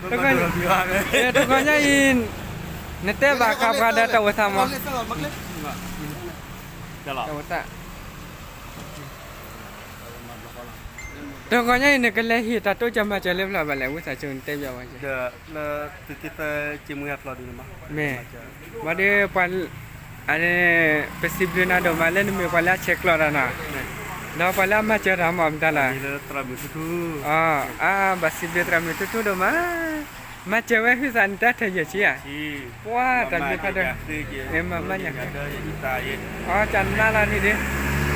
တဂီၤညါအံၤ နတဲဘၣ်ဃးပှၤဒီးတၢ်အိၣ်သးမး, တၢ်အိၣ်သး တဂီၤညါအံၤ နကလဲၤဟ့ၣ်တၢ်တိစၢၤမၤစၢၤလၢဖျါဘၣ်လဲၣ်, ဝံသးစူၤနတဲဘၣ်ဝဲ, မ့ၢ် ဘၣ်ဒီးပှၤ ပစံးဘျုးနၤဒိၣ်မးလၢနမ့ၢ်ပှၤလၢအဆဲးကျိးတၢ်နီၤ, ဒီးပှၤလၢအမၤစၢၤတၢ်မ့ၢ်မတၤလဲၣ်, အါ ဘၣ်စံးဘျုးသရၣ်မုၣ်ထူထူဒိၣ်မး, မၤစၢၤဝဲဟုသးန့ၣ်တၢ်ထၢၣ်ယဲၢ်ဆံဧါ, ပှၤတၢ်ဘျုးဖးဒိၣ်, မၤညါ အီ ကနၣ်လီၤန့ၣ်ဒ်,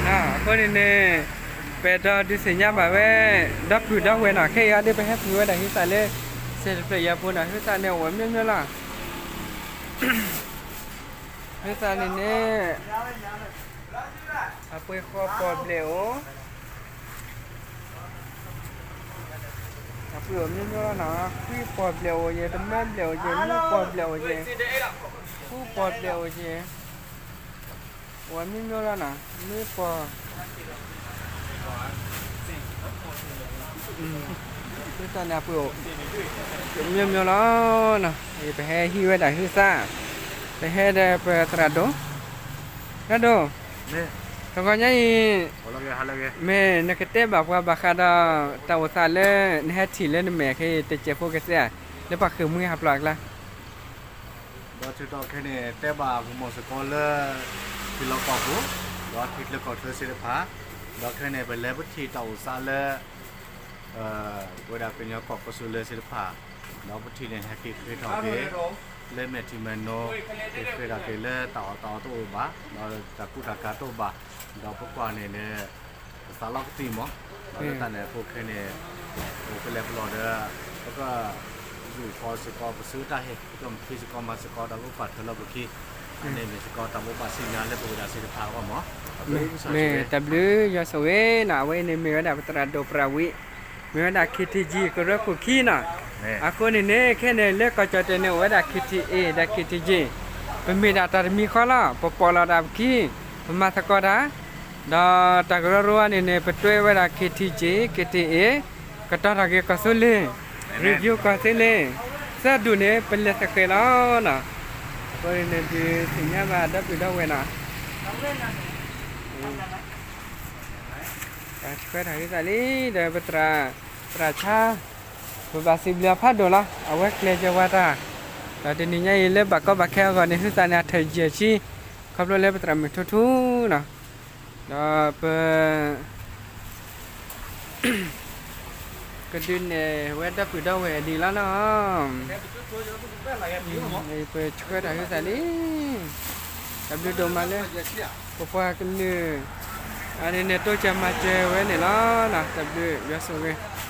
အဃိန့ၣ်န့ၣ် ပအဲၣ်ဒိးဒုးသ့ၣ်ညါဘၣ်ဝဲ ဒီပုၢ်ဒီဝဲၢ်နီၤ, ခဲအံၤအီၤဒ်ပဟဲပှ့ၤဝဲဒၣ်ဟုသးလၢ စဲးတဖျၢၣ်အံၤအပူၤနီၤ, ဟုသးန့ၣ်အိၣ်ဝဲမျိုးမျိုးလီၤ, ဟုသးန့ၣ်န့ၣ် အပှ့ၤဃီပီၣ်ဘျဲၣ်အိၣ် အပှ့ၤအိၣ်မျိုးမျိုးလီၤနီၤ, ခွံပီၣ်ဘျဲၣ်အိၣ်ယဲၢ်, တမၢဘျဲၣ်အိၣ်ယဲၢ်, နွံပီၣ်ဘျဲၣ်အိၣ်ယဲၢ်, ဃုပီၣ်ဘျဲၣ်အိၣ်ယဲၢ်, အိၣ်မျိုးမျိုးလီၤနီၤ, နွံပီၣ်, ဟုသးန့ၣ်အပှ့ၤအိၣ် မျိုးမျိုးလီၤနီၤ, ပဟဲဟံးဝဲဒၣ်ဟုသး, ပဟဲဒီးပသရၣ်ဒိၣ်, သရၣ်ဒိၣ်, တဂီၤညါအံၤ မ့ၢ်နကတဲဘၣ်ပှၤဘၣ်ဃးဒီး တၢ်အိၣ်သးလၢ နဟဲထံၣ်လၢနမဲာ်ခဲအံၤ တစဲးဖိကသ့ဧါ, လၢပှၤဃ့ၢ်မှံဟးဖျိးအကျါ ဒီးထုးထီၣ်ခဲန့ၣ် တဲဘၣ်ကမီၤစ့ၢ်ကီးလၢ ထံလီၢ်ကီၢ်ပူၤ, ဒီးထံချၢကီၢ်ချၢသ့ၣ်တဖၣ်, ဒီးခဲန့ၣ် ပလဲၤပထံၣ်တၢ်အိၣ်သးလၢ ဝဲဒၣ်ကညီကီၢ်ကီၢ်စူၤလၢသ့ၣ်တဖၣ်, ဒီးပထံၣ်န့ၣ် ဟဲက့ၤဃ့ထီၣ်က့ၤ လၢမဲာ်ထံမဲာ်နိ, က့ၤဃ့ထီၣ်က့ၤလၢတၢ်အီၣ်တၢ်အီတအိၣ်ဘၣ်, ဒီးတၢ်ကူတၢ်ကၤတအိၣ်ဘၣ်, ဒီးပကွၢ်န့ၣ်န့ၣ် ပသးလီၤကတံၢ်မး, ဒီးလၢတၢ်န့ၣ်အဃိခဲန့ၣ် ပကလဲၤပလီၢ်ဒီး ပက ဂုာ်ဃီစ့ၢ်ကီး ပစုတၢ်ဟ့ၣ် ပကမၤဖံးစ့ၢ်ကီးမၤစ့ၢ်ကီး ဒီးပကပာ်ထွဲလီၤပခံ, အန့ၣ်မ့ၢ်စ့ၢ်ကီးတၢ်ဘိးဘၣ်စံၣ်ညီၣ်လၢပဝဲဒၣ်သ့ၣ်တဖၣ်အဂီၢ်မး, မ့ၢ်တၢ်ဘျုးယွၤဆိၣ်ဂ့ၤနီၤ, အဝဲအံၤန့ၣ်မ့ၢ်ဝဲဒၣ်ပသရၣ်ဒိၣ်ပြၢ်ဝံၤ, မ့ၢ်ဝဲဒၣ် KTG ကရၢခိၣ်ခံနီၤ, အဃိန့ၣ်န့ၣ် ခဲန့ၣ်လၢကီၢ်ကၠီၣ်တဲာ်န့ၣ် အိၣ်ဝဲဒၣ် KTA ဒီး KTG, ပမ့ၢ်ဒၣ်တၢ်တမံၤဃီလီၤ, ပပိာ်လီၤဒၣ်ပခံ, ပမၤသကိးတၢ် ဒီးတၢ်ကရၢကရိန့ၣ်န့ၣ် ပတွဲဝဲဒၣ် KTG, KTA, ကတီၤထီၣ်က့ၤကီၢ်သူလ့ၤ, review ကီၢ်သူလ့ၤ, သၢဒူၣ်န့ၣ် ပလဲၤသဃဲးလီၤနီၤ, အဃိန့ၣ်န့ၣ် ဒုးသ့ၣ်ညါဘၣ်ဒီပုၢ်ဒီဝဲၢ်နီၤ, ပဆှၢထီၣ်ဟုသးလံ ဒီးပသရၣ်, သရၣ်ဆါ, ပဘၣ်စံးဘျုးအီၤဖးဒိၣ်လီၤ, အဝဲကျဲးစၢးဝဲတၢ်, ဒီးတနံၤညါအံၤလၢဘၣ်ကီဘၣ်ခဲအဂီၢ်န့ၣ် ဟုသးန့ၣ် အထၢၣ်ယဲၢ်ဆံ, ခီဖျိလၢပသရၣ်မုၣ်ထူထူနီၤ, ဒီးပ ကဒုးနဲၣ်ဝဲဒီပုၢ်ဒီဝဲၢ်ဒ်လီၤနီၤ, ပဆှၢတၢ်ဟုသးလံ, တၢ်ဘျုးဒိၣ်မးလၢ ပပှၤကလုာ် အန့ၣ်န့ၣ်တိစၢၤမၤစၢၤဝဲန့ၣ်လီၤ, တၢ်ဘျုးယွၤဆိၣ်ဂ့ၤ